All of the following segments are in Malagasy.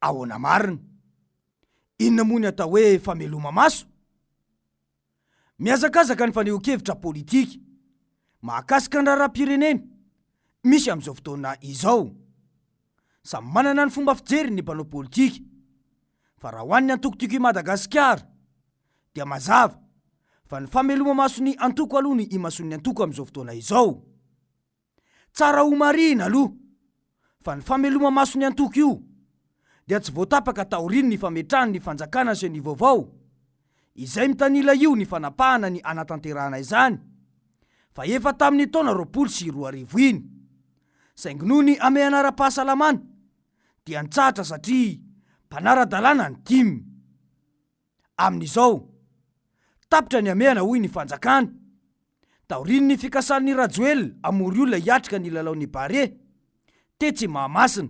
ahoana marina? Inona moa ny atao hoe fameloma-maso? Mihazakazaka ny fanehoan-kevitra politika mahakasika ny raharaham-pirenena misy amin'izao fotoana izao. Samy manana ny fomba fijeriny ny mpanao politika, fa raha ho an'ny antoko Tiako i Madagasikara dia mazava fa ny fameloma-mason'ny antoko aloha no imasoan'ny antoko amin'izao fotoana izao. Tsara homarihina aloha fa ny fameloma-mason'ny antoko io dia tsy voatapaka taorian'ny fametrahan'ny fanjakana ceni vaovao izay mitanila io ny fanapahana ny hanatanterahana izany fa efa tamin'ny taona 2020 iny saingy noho ny hamehana ara-pahasalamana dia nitsahatra satria mpanara-dalàna ny tim. Amin'izao, tapitra ny hamehana hoy ny fanjakana. Taorian'ny fikasan'i Rajoelina hamory olona hiatrika ny lalaon'ny Barea, tetsy Mahamasina,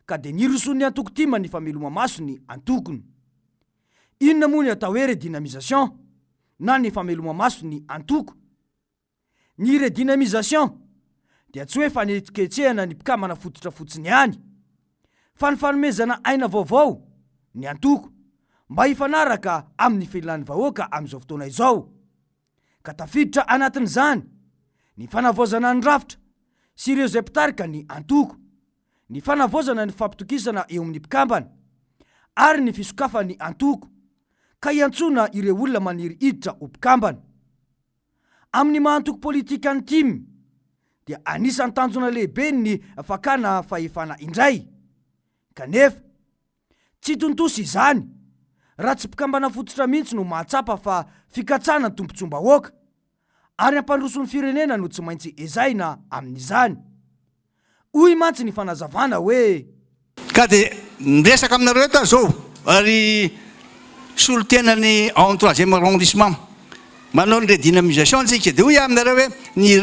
ka dia nirosoan'ny antoko tim ny fameloma-maso ny antokony. Inona moa ny atao hoe redynamisation na ny fameloma-maso ny antoko? Ny redynamisation dia tsy hoe fanetsiketsehana ny mpikambana fototra fotsiny ihany, fa ny fanomezana aina vaovao ny antoko mba hifanaraka amin'ny filan'ny vahoaka amin'izao fotoana izao, ka tafiditra anatin'izany ny fanavaozana ny rafitra sy ireo izay mpitarika ny antoko, ny fanavaozana ny fampitokisana eo amin'ny mpikambana ary ny fisokafan'ny antoko ka hiantsoana ireo olona maniry hiditra ho mpikambana. Amin'ny maha antoko politika ny tim dia anisan'ny tanjona lehibe ny fakana fahefana indray. Kanefa, tsy tontosa izany raha tsy mpikambana fototra mihitsy no mahatsapa fa fikatsahana ny tombontsoam-bahoaka ary hampandroso ny firenena no tsy maintsy ezahina amin'izany. Hoy mantsy ny fanazavana hoe. Ka dia miresaka aminareo eto aho izao ry solontenan'ny ao amin'ny troisième arrondissement. Manao ny redynamisation isika. Dia hoy aho aminareo hoe ny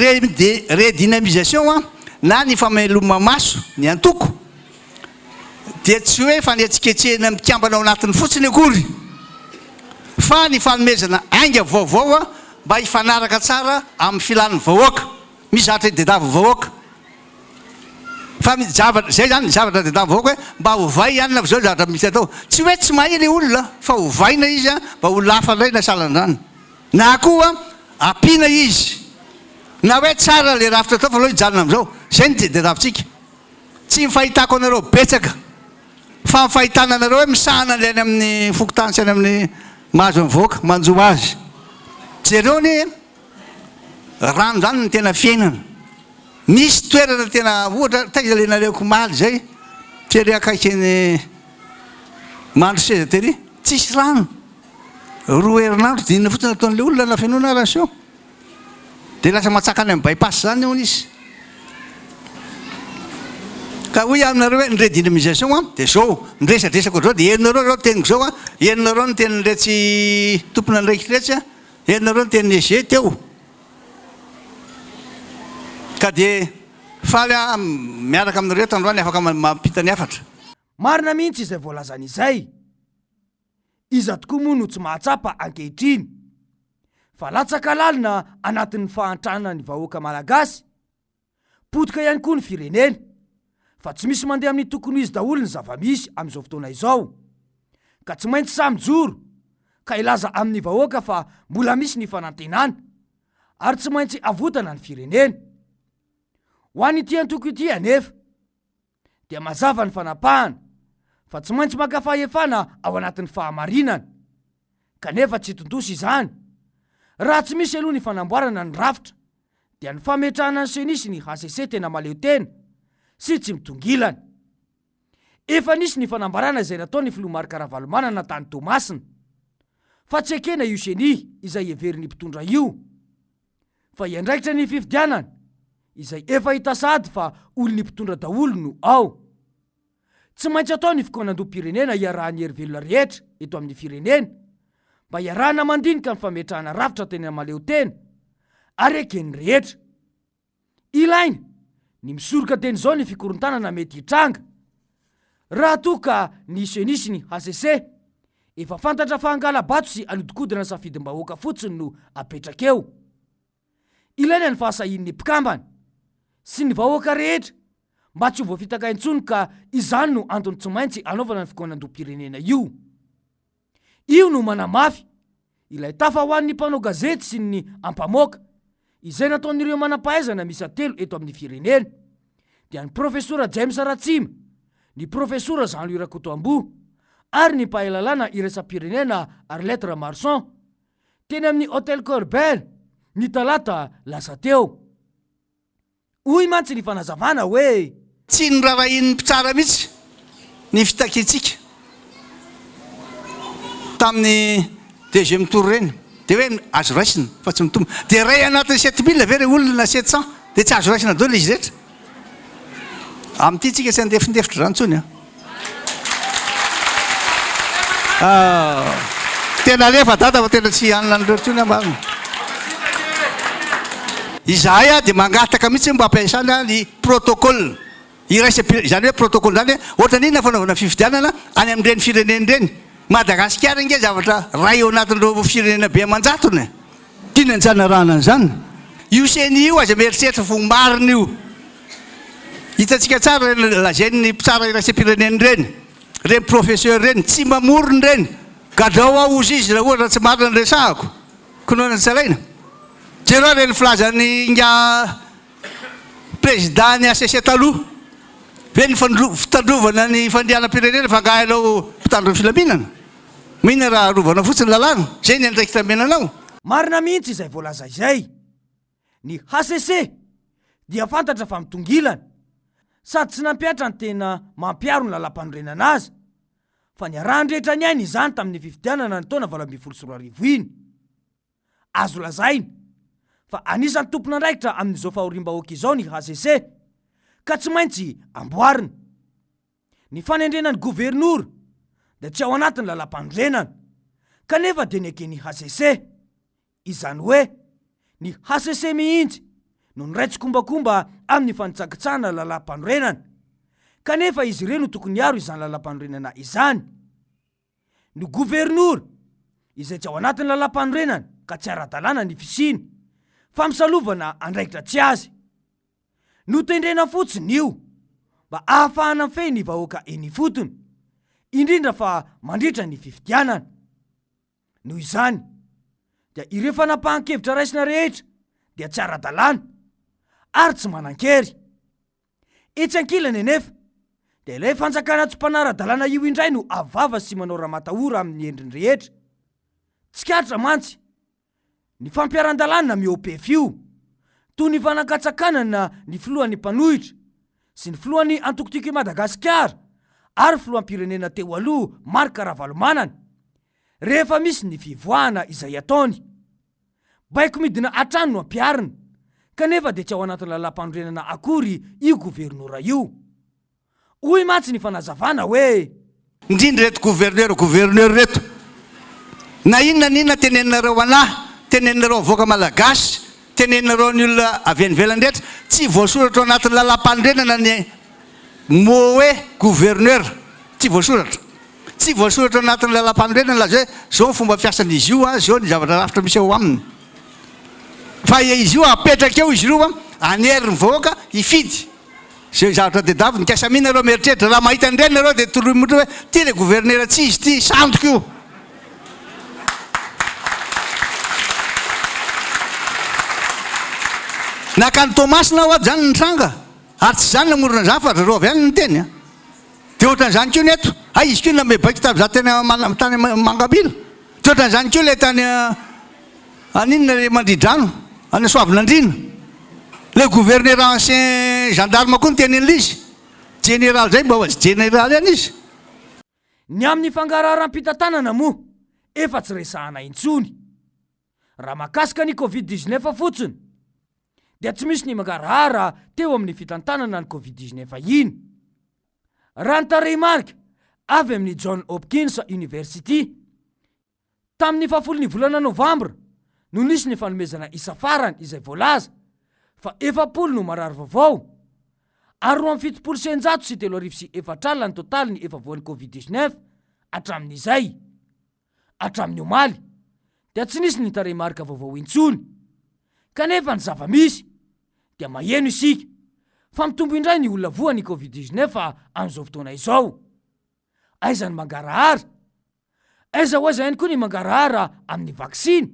redynamisation na ny fameloma-maso ny antoko dia tsy hoe fanetsiketsehina mikambana ao anatiny fotsiny akory fa ny fanomezana ainga vaovao mba hifanaraka tsara amin'ny filan'ny vahoaka. Misy zavatra tadiavin'ny vahoaka. Fa ny zavatra, zay zany ny zavatra tadiavin'ny vahoaka hoe mba ovay ihany fa zao zavatra misy atao. Tsy hoe tsy mahay ilay olona fa ovaina izy mba ho lafatra indray na sahala an'izany. Na koa ampiana izy. Na hoe tsara ilay rafitra atao fa aleo hijanona amin'izao. Zay no tadiavintsika. Tsy ny fahitako anareo betsaka fa ny fahitana anareo hoe misahana ilay any amin'ny fokontany sy any amin'ny mahazo ny vahoaka, manjo azy. Jereo anie e! Rano zany no tena fiainana. Misy toerana tena ohatra taiza le nalehako omaly zay tery akaikin'ny Mandroseza tery, tsisy rano. Roa herinandro dinina fotsiny ataon'le olona na fenoina ration. Dia lasa matsaka any amin'ny bypass zany hono izy. Ka hoy aho aminareo hoe ny redynamisation an, dia zao, miresadresaka ohatr'izao dia henonareo zao teniko zao an, henonareo ny tenin'iretsy tompon'andraikitra iretsy an, Henonareo ny tenin'i EG teo? Ka dia faly aho miaraka aminareo eto androany afaka mampita ny hafatra. Marina mihitsy izay voalazany izay. Iza tokoa moa no tsy mahatsapa ankehitriny fa latsaka lalina anatin'ny fahantrana ny vahoaka malagasy? Potika ihany koa ny firenena, fa tsy misy mandeha amin'ny tokony ho izy daholo ny zava-misy amin'izao fotoana izao, ka tsy maintsy sahy mijoro ka hilaza amin'ny vahoaka fa mbola misy ny fanantenana ary tsy maintsy avotana ny firenena. Ho an'ity antoko ity anefa dia mazava ny fanapahana fa tsy maintsy maka fahefana ao anatin'ny fahamarinana, kanefa tsy tontosa izany raha tsy misy aloha ny fanamboarana ny rafitra dia ny fametrahana ny ceni sy ny hcc tena mahaleo tena sy tsy mitongilana. Efa nisy ny fanambarana izay nataon'ny filoha Marc Ravalomanana tany Toamasina fa tsy ekena io ceni izay heverin'ny mpitondra io fa hiandraikitra ny fifidianana izay efa hita sahady fa olon'ny mpitondra daholo no ao. Tsy maintsy atao ny fikaonandoham-pirenena iarahan'ny hery velona rehetra eto amin'ny firenena mba hiarahana mandinika ny fametrahana rafitra tena mahaleo tena ary eken'ny rehetra. Ilaina ny misoroka teny izao ny fikorontanana mety hitranga raha toa ka ny Ceni sy ny hcc efa fantatra fa hangala-bato sy hanodikodina ny safidim-bahoaka fotsiny no apetraka eo. Ilaina ny fahasahian'ny mpikambana sy ny vahoaka rehetra. mba tsy ho voafitaka intsony ka izany no antony tsy maintsy anaovana ny fikaonandoham-pirenena io. Io no manamafy ilay tafa ho an'ny mpanao gazety sy ny ampamoaka izay nataon'ireo manam-pahaizana miisa telo eto amin'ny firenena dia ny Profesora James Ratsima, ny Profesora Jean Louis Rakotoamboa ary ny mpahay lalàna iraisam-pirenena Arlette Ramaroson teny amin'ny Hotel Corbel ny talata lasa teo. Hoy mantsy ny fanazavana hoe. Tsy norarahian'ny mpitsara mihitsy ny fitakiantsika tamin'ny deuxième tour ireny. Dia hoe azo raisina fa tsy mitombo. Dia iray anatin'ny 7000 ve ireo olona na 700 dia tsy azo raisina daholo izy rehetra? Amin'ity tsika tsy handefindefitra izany intsony an. Tena alefa dada fa tena tsy hanana an'ireo intsony aho marina. Izahay dia mangataka mihitsy mba hampiasana ny protocole iraisam-pirenena, izany hoe protocole izany ohatran'ny inona fanaovana fifidianana any amin'ireny firenena ireny. Madagasikara ange zavatra iray ao anatin'ireo firenena be aman-jatony e. Tiana ny tsy hanarahana an'izany. Io ceni io aza mieritreritra fa ho marina io. Hitantsika tsara ireny lazain'ny mpitsara iraisam-pirenena ireny, ireny professeur ireny, tsy mamorona ireny. Gadrao aho hozy izy raha ohatra tsy marina ny resahako. Konoana tsy alaina. Jereo ireny filazan'ny ingahy président ny HCC taloha ve ny fitandrovana ny fandrianam-pirenena fa angaha ianao mpitandro ny filaminana? Mino raha arovana fotsiny lalàna, zay ny andraikitra omena anao. Marina mihitsy izay voalaza izay. Ny hcc dia fantatra fa mitongilana, sady tsy nampihatra ny tena mampiaro ny lalàmpanorenana azy, fa niarahan-drehetra niaina izany tamin'ny fifidianana ny taona 2018 iny. Azo lazaina fa anisan'ny tompon'andraikitra amin'izao fahoriam-bahoaka izao ny hcc, ka tsy maintsy amboarina. Ny fanendrena ny governora dia tsy ao anatin'ny lalàmpanorenana, kanefa dia neken'ny hcc. Izany hoe, ny hcc mihitsy no niray tsikombakomba amin'ny fanitsakitsahana lalàmpanorenana, kanefa izy ireo no tokony hiaro izany lalàmpanorenana izany. Ny governora, izay tsy ao anatin'ny lalàmpanorenana ka tsy ara-dalàna ny fisiany, fa misalovana andraikitra tsy azy. Notendrena fotsiny io mba ahafahana mifehy ny vahoaka eny ifotony, indrindra fa mandritra ny fifidianana. Noho izany, dia ireo fanapahan-kevitra raisina rehetra dia tsy ara-dalàna ary tsy manan-kery. Etsy ankilany anefa, dia ilay fanjakana tsy mpanara-dalàna io indray no avo vava sy manao ramatahora amin'ny endriny rehetra. Tsikaritra mantsy Ny fampiharan-dalàna mihoa-pefy io, toy ny fanakatsakanana ny filohan'ny mpanohitra sy ny filohan'ny antoko Tiako i Madagasikara ary filoham-pirenena teo aloha Marc Ravalomanana, rehefa misy ny fivoahana izay ataony. Baiko midina hatrany no ampiharina, kanefa dia tsy ao anatin'ny lalàmpanorenana akory io governora io. Hoy mantsy ny fanazavana hoe. Indrindra ireto gouverneur gouverneur ireto. Na inona na inona teneninareo anah, teneninareo avoaka malagasy, teneninareo ny olona avy any ivelany rehetra, tsy voasoratra ao anatin'ny lalàmpanorenana ny mot hoe gouverneur. Tsy voasoratra. Tsy voasoratra ao anatin'ny lalàmpanorenana ny laza hoe zao ny fomba fiasan'izy io an, zao ny zavatra rafitra misy ao aminy. Fa izy io apetraka eo izy ireo an, hanery ny vahoaka hifidy. Zay zavatra tedaviny ka samia nareo mieritreritra raha mahita an'ireny nareo dia toroy motra hoe ty le gouverneur tsy izy ty sandoka io. Nakany Toamasina aho zany nitranga ary tsy zany namorona zany fa zareo avy any niteny a. Dia ohatran'izany koa ny eto. Hay izy koa nanome baiko tamin'izaho teny tany Mangamila. Dia ohatran'izany koa ilay tany Any inona le Mandridrano, any Soavinandriana. Le gouverneur ancien gendarme koa niteny an'ilay izy. Jeneraly zay mba jeneraly ihany izy. Ny amin'ny fangaraharam-pitantanana moa efa tsy resahana intsony. Raha mahakasika ny Covid 19 fotsiny dia tsy misy ny mangarahara teo amin'ny fitantanana ny Covid 19 iny. Raha ny tarehimarika avy amin'ny John Hopkins University Tamin'ny fahafolon'ny volana novambra no nisy ny fanomezana isa farany izay voalaza fa 40 no marary vaovao ary 3672 ny totaliny efa voan'ny Covid 19 hatramin'izay. Hatramin'ny omaly dia tsy nisy ny tarehimarika vaovao intsony. Kanefa ny zava-misy dia maheno isika. fa mitombo indray ny olona voan'ny Covid 19 amin'izao fotoana izao. Aiza ny mangarahara? Aiza ho aiza ihany koa ny mangarahara amin'ny vaksiny?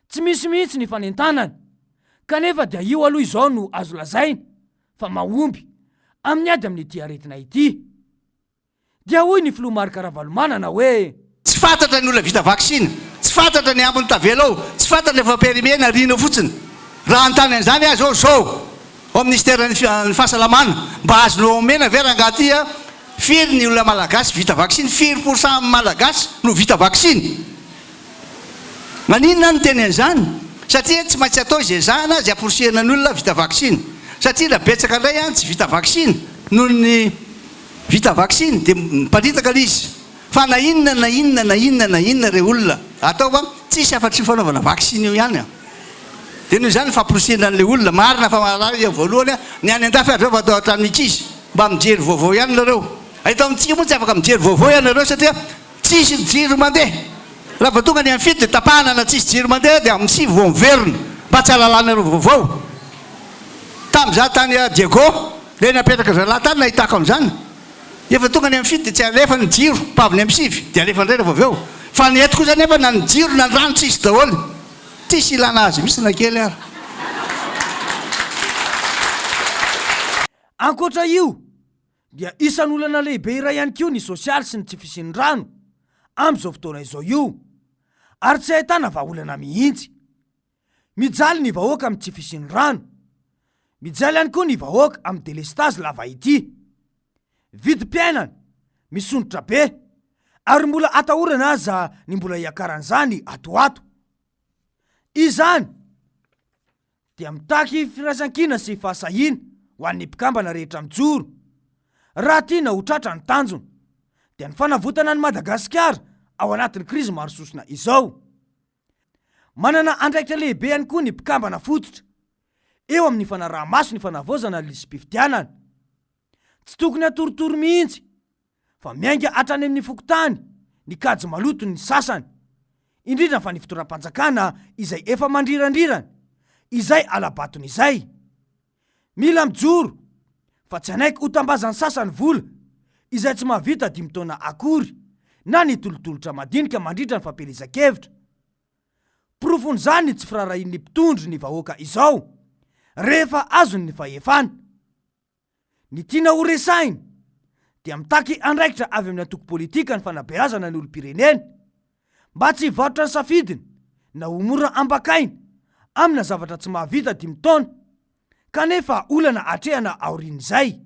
Tsy misy mihitsy ny fanentanana, kanefa dia io aloha izao no azo lazaina fa mahomby amin'ny ady amin'ity aretina ity. Dia hoy ny filoha Marc Ravalomanana hoe. Tsy fantatra ny olona vita vaksiny, tsy fantatra ny ambiny tavela ao, tsy fantatra ny efa périmé nariana ao fotsiny. Raha hanontany an'izany aho izao, zao, ao amin'ny minisiteran'ny fahasalamana, mba azonao omena ve rangaha ty a, firy ny olona malagasy vita vaksiny, firy pour cent amin'ny malagasy no vita vaksiny? Maninona aho miteny an'izany? Satria tsy maintsy atao izay ezahana izay hamporisihana ny olona vita vaksiny. Satria raha betsaka indray an tsy vita vaksiny noho ny vita vaksiny dia miparitaka ilay izy. Fa na inona na inona na inona na inona re olona atao an, tsisy afa-tsy io fanaovana vaksiny io ihany an. Dia noho izany ny famporisihana an'ilay olona, marina fa marary eo voalohany an, ny any an-dafy avy eo vao atao hatramin'ny ankizy. Mba mijery vaovao ihany nareo. Eto amintsika moa tsy afaka mijery vaovao ianareo satria Tsisy jiro mandeha. Raha vao tonga ny amin'ny fito dia tapahana na tsisy jiro mandeha dia amin'ny sivy vao miverina mba tsy hahalalana ireo vaovao. Tamin'izaho tany Diego, ilay napetraka zalahy tany nahitako an'izany. Efa tonga ny amin'ny fito dia tsy alefa ny jiro fa avy ny amin'ny sivy dia alefa indray rehefa avy eo. Fa ny eto kosa anefa na ny jiro na ny rano tsisy daholo. Tsisy ilana azy mihitsy na kely ary. Ankoatra io dia isan'ny olana lehibe iray ihany koa ny sosialy sy ny tsy fisian'ny rano amin'izao fotoana izao io ary tsy ahitana vahaolana mihitsy. Mijaly ny vahoaka amin'ny tsy fisian'ny rano. Mijaly ihany koa ny vahoaka amin'ny delestazy lava ity. Vidim-piainana misondrotra be ary mbola atahorana aza ny mbola hiakaran'izany ato ho ato. Izany. dia mitaky firaisankina sy fahasahiana ho an'ny mpikambana rehetra mijoro, raha tiana ho tratra ny tanjona, dia ny fanavotana an'i Madagasikara ao anatin'ny krizy maro sosona izao. Manana andraikitra lehibe ihany koa ny mpikambana fototra eo amin'ny fanaraha-maso ny fanavaozana ny lisi-pifidianana. Tsy tokony hatoritory mihitsy fa miainga hatrany amin'ny fokontany ny kajy maloto ny sasany, indrindra fa ny fitondram-panjakana izay efa mandrirandrirana izay ala-batony izay. Mila mijoro fa tsy hanaiky ho tambazan'ny sasany vola izay tsy mahavita dimy taona akory na ny tolotolotra madinika mandritra ny fampielezan-kevitra. Porofon'izany ny tsy firaharahian'ny mpitondro ny vahoaka izao rehefa azony ny fahefana. Ny tiana ho resahina dia mitaky andraikitra avy amin'ny antoko politika ny fanabeazana ny olom-pirenena mba tsy hivarotra ny safidiny na ho mora ambakaina amina zavatra tsy mahavita dimy taona kanefa olana atrehana aorian'izay.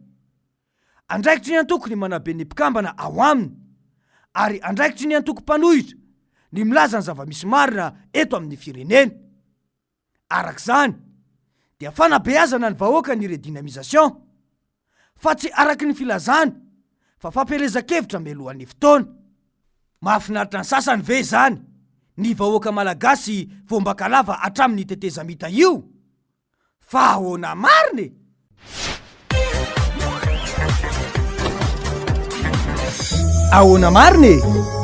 Andraikitry ny antoko ny manabe ny mpikambana ao aminy ary andraikitry ny antoko mpanohitra ny milaza ny zava-misy marina eto amin'ny firenena. Araka izany, dia fanabeazana ny vahoaka ny redynamisation, fa tsy araka ny filazana fa fampielezan-kevitra mialohan'ny fotoana. Mahafinaritra ny sasany ve izany ny vahoaka malagasy voambakalava hatramin'ny tetezamita io? Fa ahoana marina e? Ahoana marina e?